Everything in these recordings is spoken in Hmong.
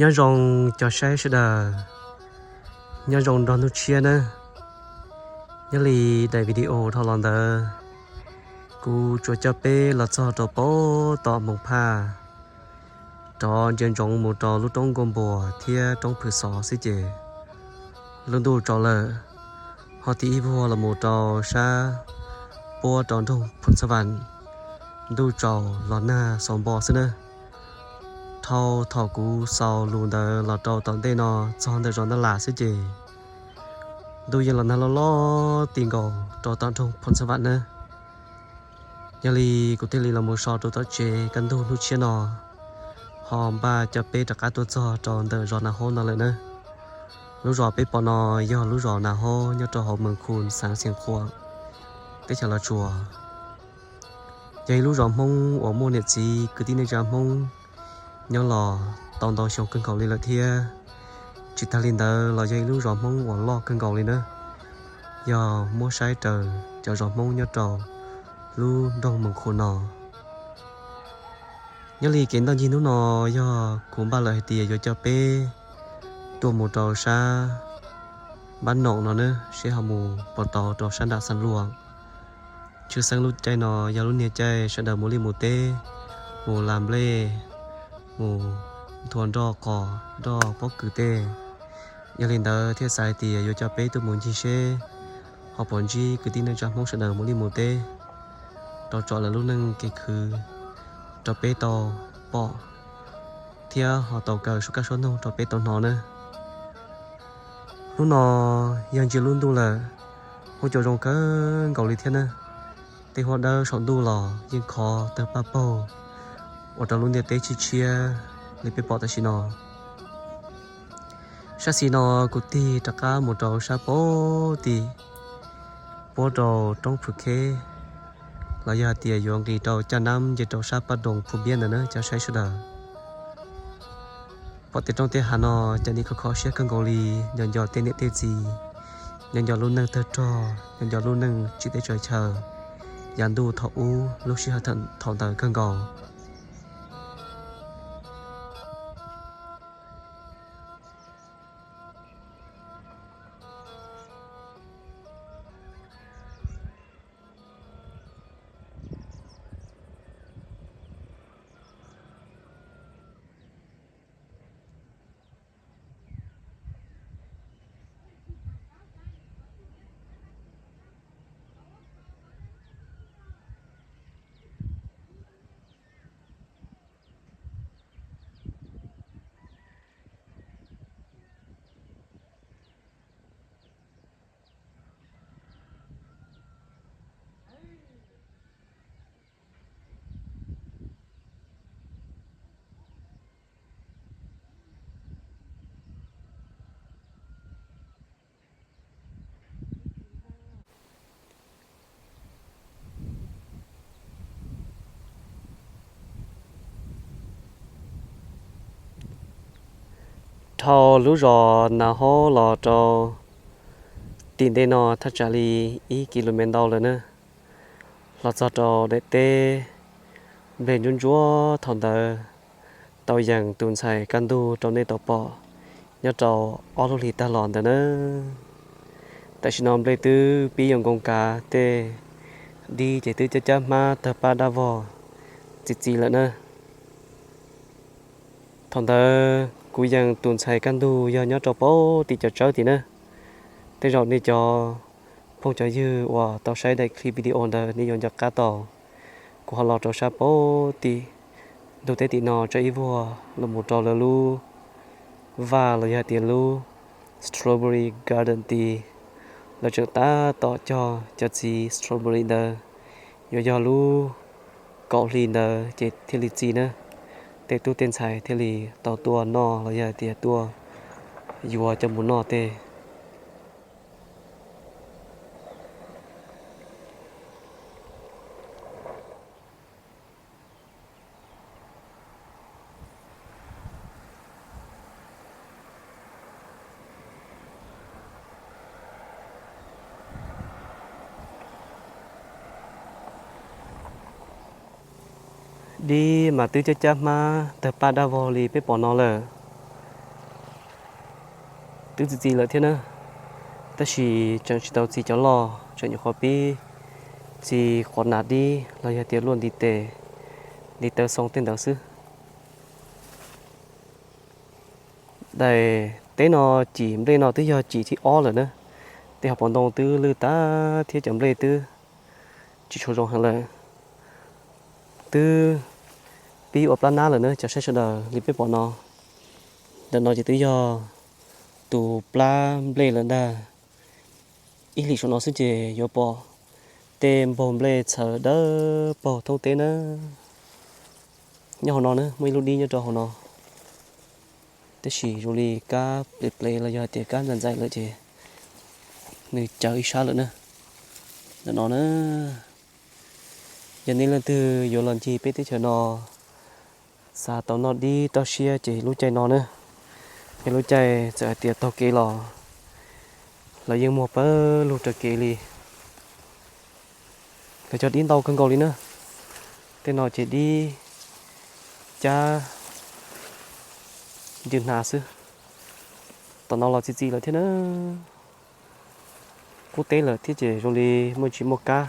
Nyob zoo cov saib sawv daws, nyob zoo nrog hnub tshiab nawb. Nyob li daim video dhau los ntawd, kuv tsuas coj peb los txog rau pem tom Moos Phaj, rov ntsia ntsoov mus rau lub roob Nkauj Npuas thiab roob Phwm Xov xwb ces lub ntuj tsaus lawm, ho tig ib vuag los mus rau sab puab rau nroog Phoo Xab Vam, ntuj tsaus los nag xaus npo xwb nawb. Dhau thaum kuv xaus lus ntawd los rau tom ntej no txog ntawm zos Naj Las xwb ces ntuj yeej los nag loj loj ti nkaus rau tom nroog Phoo Xab Vam nawb. Yog li kuv thiaj li los mus so rau tom tsev kaj ntug hnub tshiab no, ho npaj coj peb rov qab tuaj txog rau ntawm zos Nas Haub no lawm nawb. Lub zos peb pom no yog lub zos Nas Haub nyob rau hauv Mees Khu, xeev Xeev Khuam, teb chaws Los Tsuas. Yog ib lub zos Hmoob uas muaj niam txiv kwv tij neej tsa Hmoob nyob los tau ntau xyoo kawg nkaus li lawm thiab. Tsis tag li ntawd los yog ib lub zos Hmoob uas loj kawg nkaus li nawb, yog muab saib raws cov zos Hmoob nyob rau lub nroog Mees Khu no. Nyob li kev ncaj ncees hnub no yog kuv npaj lawm hais tias yuav coj peb tuaj mus rau sab Npab Noom no nawb, seb ho mus puas tau rau sab nram Xas Luas. Tshwj xeeb lub caij no yog lub niag caij sawv daws mus liaj mus teb, mus la nplej, mus nthua nroj qos nroj pob kws tej. Yog li ntawd thiaj xav hais tias yuav coj peb tuaj mus ncig seb ho puas ntsib kwv tij neej tsa Hmoob sawv daws mus liaj mus teb, rau tsom lawv lub neej kev khwv rau peb tau pom thiab ho tau kaw suab kab suab noog rau peb tau hnov nawb. Hnub no yog ntsia lub ntuj lawm, huab cua zoo kawg nkaus li thiab nawb. Tej huab dawb saum ntuj los yeej khov tawg paj paug ua rau lub ntiaj teb tshiab tshiab li peb pom tam sim no. Sab xis no kuv tig rov qab mus rau sab pem tim puab rau roob Phwm Kheb, los yog hais tias yuav nqis rau caj nab nce rau sab Paj Doos Phu Npiab ntawd na cov saib sawv daws. Pom tej roob tej hav no cas nim khov kho siab kawg nkaus li, nco nco tej niam tej txiv, nco nco lub neej tawg rog, nco nco lub neej tsim teb tsaws chaw, yav ntuj thaum ub lub sij hawm thaum ntawd kawg nkaus. Dhau lub zos Nas Haub los rau tim ntej no thaj tsam li ib kis lus mev ntau lawm na, los txog rau daim teb nplej ntsuab ntsuab thaum ntawd tau yees tus ntxhais kaj ntug rau nej tau pom nyob rau ob lub hlis tag los ntawd na. Tam sim no nplej twb pib yuav nkoos kav, tej dib ces twb cab cab hmab tawg pab dab vog txi txiv lawm na. Thaum ntawd kuv yees tus ntxhais kaj ntug yog nyob rau pem tim cov tsawb tim na. Tej zaum nej cov phooj cov ywg uas tau saib daim clip video ntawd nej yuav nco qab tau, kuv ho los rau sab pem tim ntug teb tim no tso ib vuag los mus rau lawv lub vaj los yog hais tias lub strawberry garden tid. Lawv tseem tab tom cog cov txiv strawberry ntawd, yuav yog lub kaum hli ntawd ces thiaj li txi na. Tej tub tej ntxhais thiaj li tau tuaj noj los yog hais tias tuaj yuav coj mus noj tej. Dib mas twb cab cab hmab tawg paj dab vog li peb pom no lawm. Twb txi txiv lawm thiab na, tab sis tseem tsis tau txi cov loj, tseem nyuam qhuav pib txi qhuav nas dib los yog tias luaj ntiv tes, ntiv taw xoo tej ntawd xwb. Daim teb no cim nplej no twb yog cim thib ob lawm na. Tej hauv paus ntoo twb lwj tag thiab cov nplej twb tsis tshua zoo heev lawm. Twb pib ua plab nab lawm na cov saib sawv daws li peb pom no. Ntawm no ces twb yog tus plab nplej lawm ntag. Ib hlis saum no xwb ces yuav pom tej npaug nplej txhawv dawb paug thoob teb na. Nyob hauv no na muaj ib lub dib nyob rau hauv no, tab sis zoo li kab plev plev los yog hais tias kab ntxaij ntxaij lawm ces nws cawv ib sab lawm na. Ntawm no na, yog nej leej twg yuav los ncig peb teb chaws no, xav tau noj dib toj siab ces lub caij no na, yog lub caij txawm hais tias taug kev los lawv yeej muag pawg lug raws kev li. Lawv cog dib ntau kawg nkaus li na. Tej no ces dib cab ncw hnav xwb. Tom no los txi txiv lawm thiab na. Qub teb lawm thiab ces zoo li muaj ntsis muaj kab,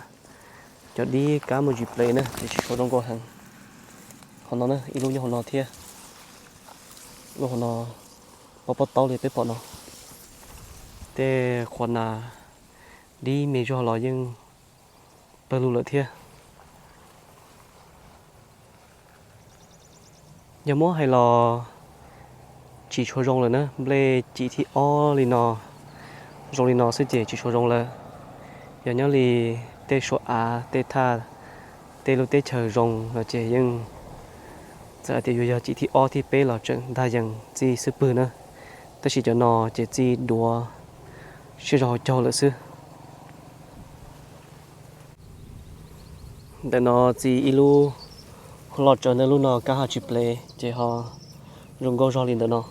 cov dib kab muaj ntsis plev na ces tsis tshua zoo nkauj heev. Qhov no na ib lub nyob hauv no thiab, lub hauv no pob pob taub li peb pom no. Tej qhuav nas dib me zog los yeej pawg lug lawm thiab. Yog muab hais los tsis tshua zoo lawm na, nplej cim thib ob li no, zoo li no xwb ces tsis tshua zoo lawm. Yog nyob li tej suab av tej thaj, tej lub teb chaws zoo no ces yeej, txawm hais tias yuav yog cim thib ob thib peb los tseem ntag yees txij xwb pwg na. Tab sis cov no ces txij duav siab zog hauv caug lawm xwb. Ntawm no txi ib lub loj tsawv na, lub no kab ho tsis plev ces ho zoo nkauj zog li ntawm no.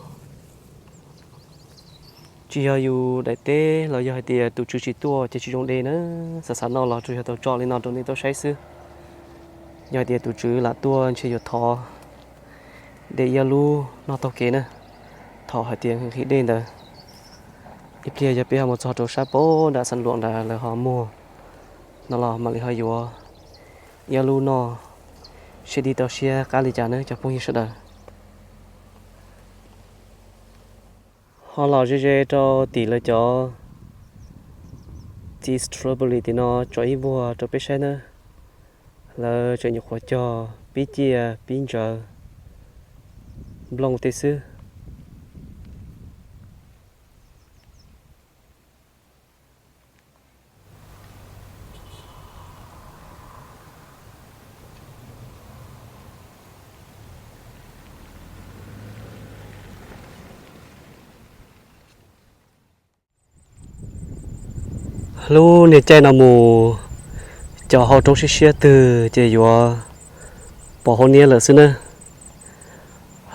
Tsis yog yus daim teb los yog hais tias tus tswv tsis tuaj ces tsis zoo de na. Xav xav noj los tsuas yog tau tso li no rau nej tau saib xwb. Yog hais tias tus tswv lam tuaj ntshe yuav thov de ib ob lub noj taug kev na, thaum hais tias nqhis dej ntawd. Ib pliag yog peb ho mus txog rau sab pem nram Xeev Luam ntawd lawv ho muag no los mam li ho yuav ib ob lub noj, seb dib tau siab qab li cas nawb cov phooj ywg sawv daws. Ho los ze ze rau tim lawv cov txiv strawberry tim no tso ib vuag rau peb saib nawb. Lawv tseem nyuam qhuav cog pib ciaj pib ntsawv nplooj tej xwb. Lub niag caij no mus, cov hau roob siab siab twg ces yuav pos hauv niab lawm xwb na.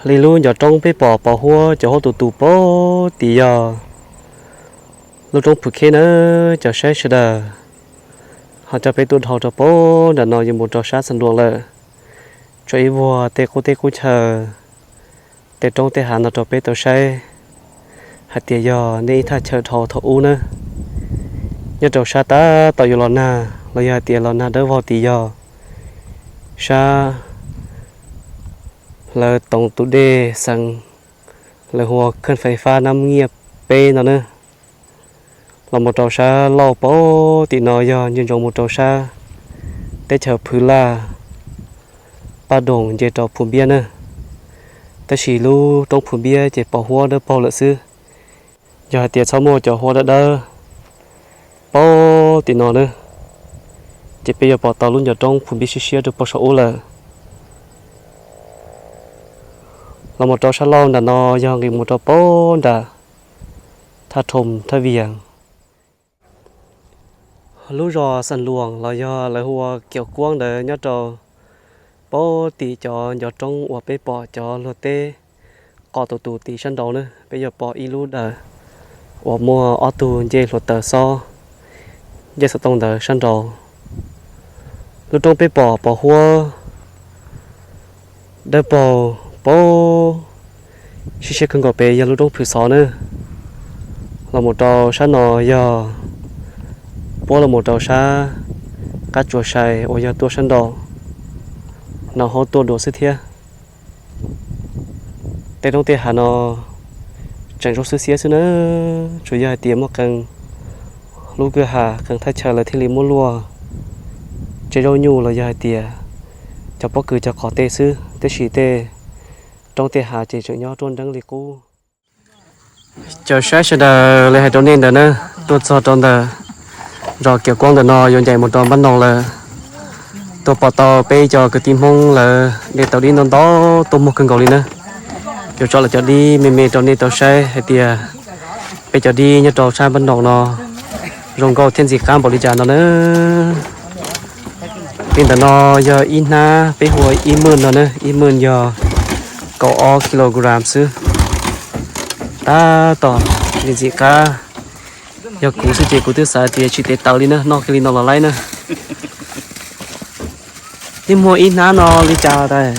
Li lub ncov roob peb pom pos huab cov huab tus tus pem tid yog lub roob Phwm Kheb na, cov saib sawv daws. Ho coj peb tuaj dhau rau pem nram no yuav mus rau sab Xeev Luam lawm. Tso ib vuag tej qub teb qub chaw, tej roob tej hav no rau peb tau saib hais tias yog nej ib thaj chaw dhau thaum ub na. Nyob rau sab tab tom yuav los nag los yog hais tias los nag dawb vog tid yog sab lawv toov tus dej xeev, lawv hu ua khej fais fab Nab Nyiaj peb no na. Los mus rau sab laug pem tim no yog ntsia ntsoov mus rau sab teb chaws Phwv Laj, Paj Doos nce rau Phu Npiab na. Tab sis lub roob Phu Npiab ces pos huab dawb paug lawm xwb. Yog hais tias txhob muaj cov huab dawb dawb pem tim no na, ces peb yuav pom tau lub ncov roob Phu Npiab siab siab rau pem saum ub lawm. Los mus rau sab laug nram no yog nqis mus rau pem nram Thaj Thom Thaj Vias. Lub zos Xas Luas los yog lawv hu ua Kiav Kuab ntawd nyob rau pem tim cov ncov roob uas peb pom cov luag teb qos tus tus tid sab nraud na, peb yuav pom ib lub dawm uas muaj ob tug ncej hluav taws xob ncej xov tooj ntawd sab nraud. Lub roob peb pom pos huab dawb paug pem, siab siab kawg nkaus pem yog lub roob Phwv Xov na. Los mus rau sab no yog puab los mus rau sab qab tsuas sai uas yog tuaj sab nraud no, hauv tuaj dua xwb thiab. Tej roob tej hav no tseem zoo xwb xiab xwb na, tsuas yog hais tias muaj qee lub kwj ha qee thaj chaw lawv thiaj li muab luaj tseb zaub nyuj los yog hais tias cov pob kws cov qos tej xwb, tab sis tej roob tej hav ces tseem nyob ruaj nreeb li qub. Caw saib sawv daws, li hais rau nej ntawd na, tuaj txog rau ntawm zos Kiav Kuab ntawm no yuav ncaim mus rau Npab Noog lawm. Tuaj pom tau peb cov kwv tij Hmoob lawv de tau dib ntau ntau tuaj muag kawg nkaus li na. Yuav tso lawv cov dib me me rau nej tau saib hais tias peb cov dib nyob rau sab Npab Noog no zoo nkauj thiab ntxim qab npaum li cas no na. Li ntawm no yog ib hnab peb hu ua ib mwj no na, ib mwj yog kaum ob kilogram xwb. Tab tom ntxim ntxim qab. Yog kuv xwb ces kuv twb xav tias tsis tes taws li na, noj kiag li no los laib na. Nej muag ib hnab no li cas tas?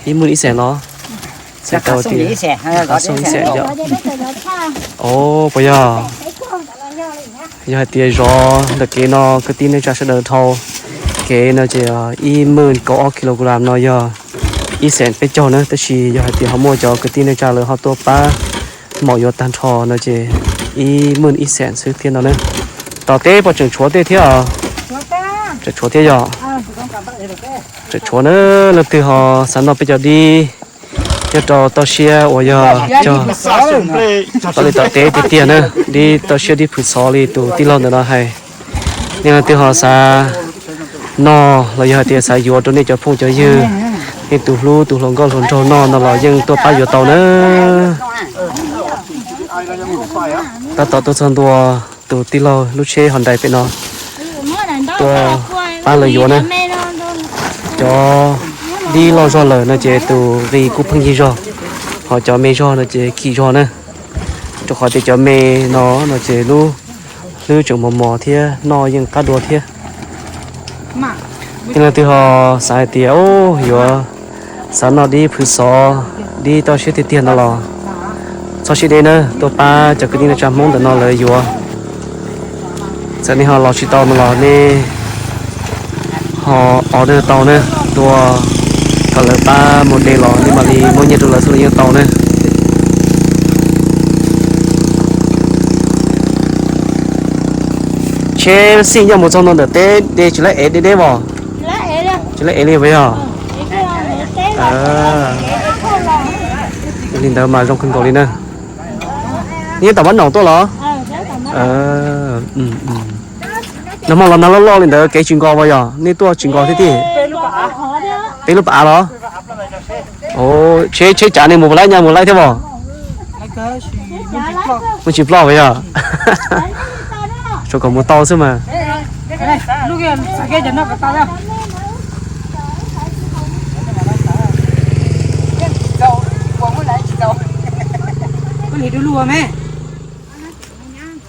Ib mwj ib xees los? Xees tau tias xees ib xees yom. Os, puas yog? Yog hais tias zov ntawm kev no kwv tij neej tsa sawv daws dhau kev no ces ib mwj kaum ob kilogram no yog ib xees peb caug na, tab sis yog hais tias ho muaj cov kwv tij neej tsa lawv ho tuaj pab maum yuav tag nrho no ces ib mwj ib xees xwb thiab no na. Tom teb puas tseem tshuav tej thiab os? Tseem tshuav thiab yog? Tseem tshuav na. Leej twg ho xav noj peb cov dib nyob rau toj siab uas yog cog tau li tom teb tiag tiag na, dib toj siab dib Phwv Xov li tus tij laug ntawm no hais. Nej leej twg ho xav noj los yog hais tias xav yuav rau nej cov phooj cov ywg, nej tus hlub tus hluas nkauj hluas nraug noj no los yeej tuaj pab yuav tau na. Tab tom tuaj txog ntua tus tij laug lub tsheb Hyundai pem no tuaj pab lawv yuav na. Cov dib loj zog lawm no ces tus nqi kuj pheej yig zog, ho cov me zog no ces kim zog na. Rau qhov tias cov me no no ces lub hlwb tseem mos mos thiab noj yeej qab dua thiab. Nej leej twg ho xav hais tias yuav xav noj dib Phwv Xov, dib toj siab tiag tiag no los txhob siab deb na, tuaj pab cov kwv tij neej tsa Hmoob ntawm no lawv yuav. Txawm nej ho los tsis tau no los nej ho order tau na, tuaj kom lawv pab mus de los nej mam li muab nyiaj rau lawv xwb los yeej tau na. Tsheb xij nyob mus txog ntua ntawm teb de tsis laib ev deb deb os? Tsis laib ev li puas yog? Li ntawd mas zoo kawg nkaus li na. Nej tom Npab Noog tuaj los? Nag hmo los nag loj loj li ntawd kev tsis nkos puas yog? Nej tuaj tsis nkos thiab tiag? Peb lub pas av los? Tsheb, tsheb cav nej mus puas laib, nyaj mus laib thiab os? Muaj tsis ploj puas yog? Tsuas kom mus tau xwb mas.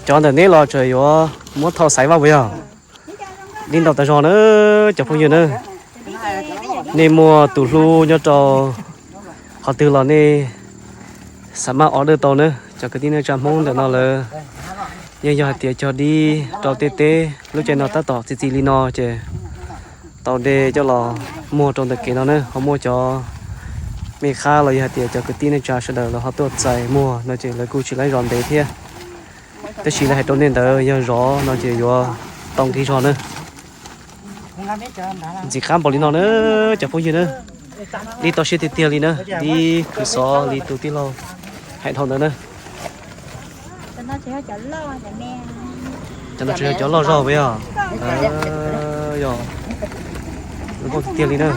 Cov ntawm neb los tseem yuav muab thau xaiv vaj puas yog? Dib ntau tas zog na, cov phooj ywg na. Nej muaj tus hlub nyob rau qhov twg los nej xav maj order tau na. Cov kwv tij neej tsa Hmoob ntawm no lawv yeej yog hais tias cog dib rau tej teb lub caij no tab tom txi txiv li no ces tau de coj los muag rau ntawm kev no na. Ho muaj cov mej qhab los yog hais tias cov kwv tij neej tsa sawv daws lawv ho tuaj txais muag no ces lawv kuj tsis laib zos ntev thiab. Tab sis lawv hais rau nej ntawd yog zov no ces yuav tau nqi zog na. Ntxim qab npaum li no na, cov phooj ywg na. Dib toj siab tiag tiag li na, dib kws xov li tus tij laug hais dhau ntawd na. Cov no tsuas yog cov loj zog puas yog? Yog, zoo nkauj tiag tiag li na.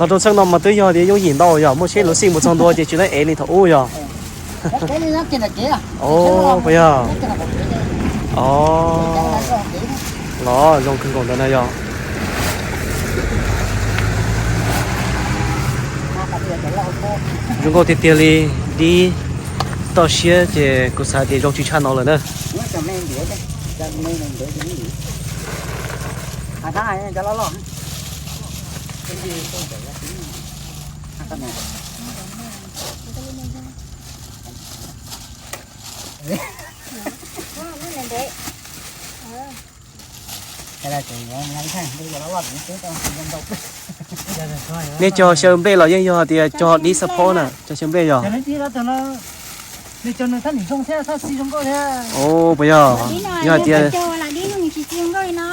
Los rau txheej no mas twb yog tias yooj yim ntau yog muaj tsheb luv xij mus txog ntua ces tsis lawv ev li thaum ub yog. Puas yog? Los zoo kawg nkaus ntawd na yog. Zoo nkauj tiag tiag li, dib toj siab ces kuv xav tias zoo tsis tshaj no lawm na. Nej cog xyaw nplej los yeej yog tias cog dib xab phob na, cog xyaw nplej yog? Puas yog? Yog tias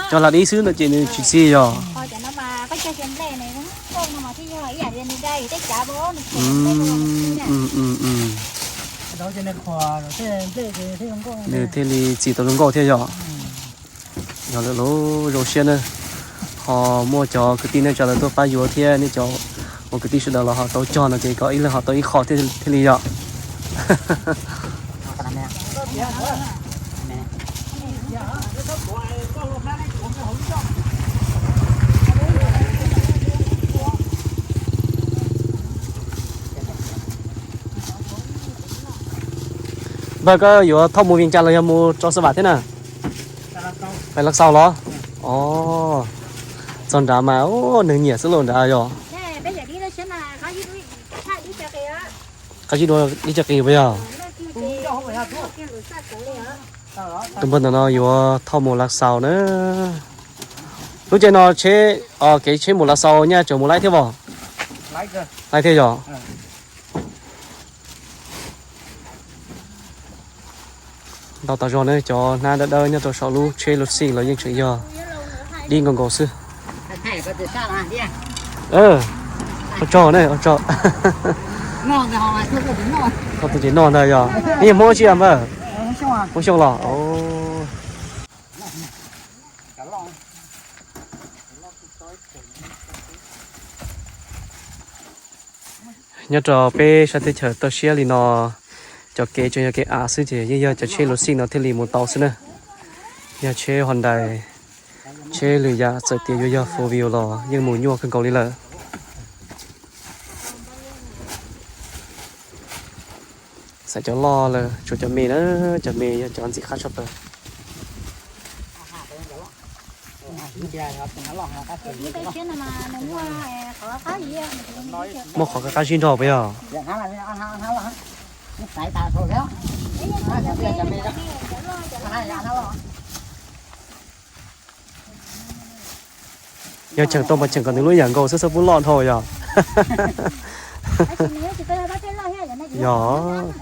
cog lam dib xwb no ces nws tsis txi yog? Nws thiaj li txi tau zoo nkauj thiab yog. Yog lawm lauj, zoo siab na. Ho muaj cov kwv tij neej tsa lawv tuaj pab yuav thiab nej cov uas kwv tij sawv daws los ho tau cog no ces kom ib leeg ho tau ib qho thiaj li yog. Npawg, koj yuav thauj mus Vias Cas los yog mus rau Xas Vam thiab na? Pais Las Xaus los? Os, txog nrad mas neeg nyiam xwb lauj nrad yog. Qab zib dua ib co qis puas yog? Tus npawg ntawm no yuav thauj mus Las Xaus na. Lub caij no tsheb, kev tsheb mus Las Xaus nyaj tseem mus laib thiab os? Laib thiab yog. Ntau tas zog na, cov hnab dawb dawb nyob rau saum lub tsheb lub xij los yeej tseem yog dib nkaus nkaus xwb. Ua tsaug na, ua tsaug. Koj tus tsev noj ntag yog. Neb yog Hmoob dab tsi npawg? Hmoob Xyooj los? Nyob rau peb sab teb chaws toj siab li no, cov kev tseem yog kev av xwb ces yeej yog cov tsheb luv xij no thiaj li mus tau xwb na. Yog tsheb Hyundai, tsheb lwm yam txawm tias yuav yog four wheel los yeej mus nyuaj kawg nkaus li lawm. Xaiv cov loj lawm, tshuav cov me na, cov me yog cov ntxim qab tshaj plaws. Muaj qhov qab qab zib nrog puas yog? Yog cheem tau mas cheem kom nws lub yam nkaus xwb, txhob pub loj dhau yog. Yog,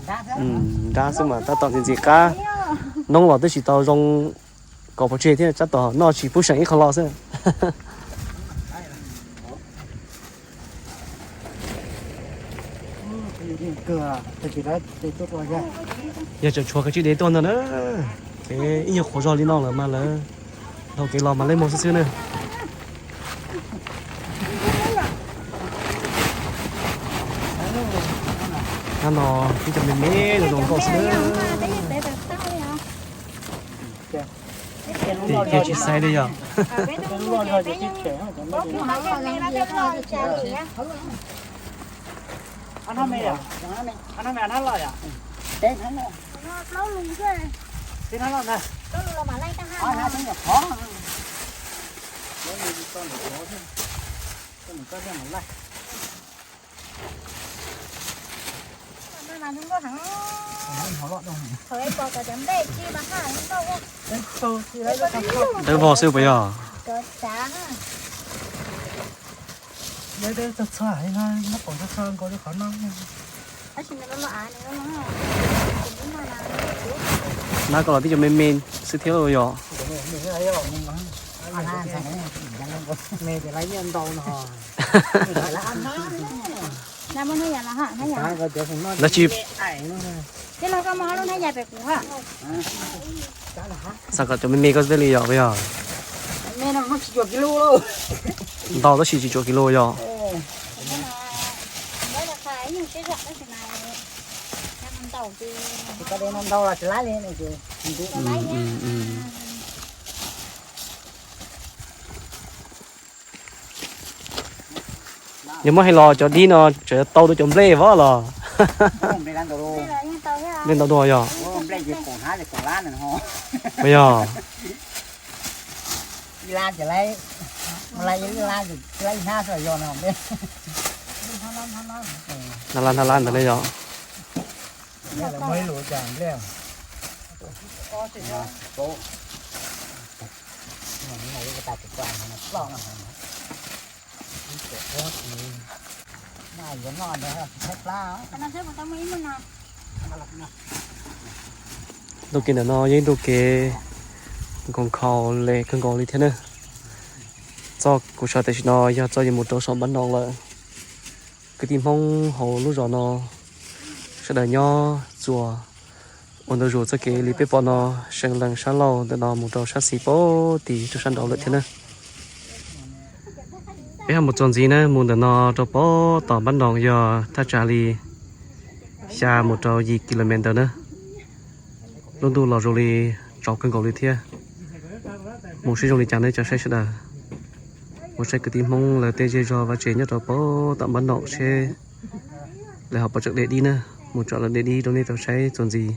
nrab xwb mas tab tom ntxim ntxim qab. Noob los twb tsis tau zoo kaum pov tseg thiab, tab tom noj tsis pub seem ib qho los xwb. Yog tseem tshuav kev tsis dev tuaj ntag na. Kev ib nyuag qhuav zog li no lawm mas lawv dhau kev los mas lej muag xwb xwb na. Hnab no ib co me me zoo nkauj xwb na. Tim kiag tsis xaiv li yog. Dawb vog xwb puas yog? Nab koj los tib co me me xwb thiab los yog? Lawv tsis, xav kom cov me me koj xwb thiaj li yog puas yog? Ntau tab sis tsis cuag kis lus yog? Yog muab hais los cov dib no tseem tau dua cov nplej vov los? Nplej ntau dua yog? Puas yog? Hnab lab hnab lab ntawd ne yog? Ntu kev ntawm no yog ib ntu kev nkaus nkhaus le kawg nkaus li thiab na. Txoj kuv sawv tam sim no yog txoj yuav mus rau saum npab no lawm. Kwv tij Hmoob hauv lub zos no sawv daws nyob txuas ua ntu zus txoj kev li peb pom no, seev lees sab laug ntawm no mus rau sab xis pem tim rau sab nraud lawm thiab na. Peb ho mus txuas ntxiv na, mus ntawm no rau pem tom npab nroos yog thaj tsam li xya mus rau yim kilomev ntawd na. Lub ntuj los zoo li tsaus kawg nkaus li thiab. Mus seb zoo li cas nej cov saib sawv daws. Mus saib kwv tij Hmoob lawv tej zej zog vaj tsev nyob rau pem tom npab nroos seb lawv ho puas tseem de dib na. Mus tsom lawv de dib rau nej tau saib txuas ntxiv.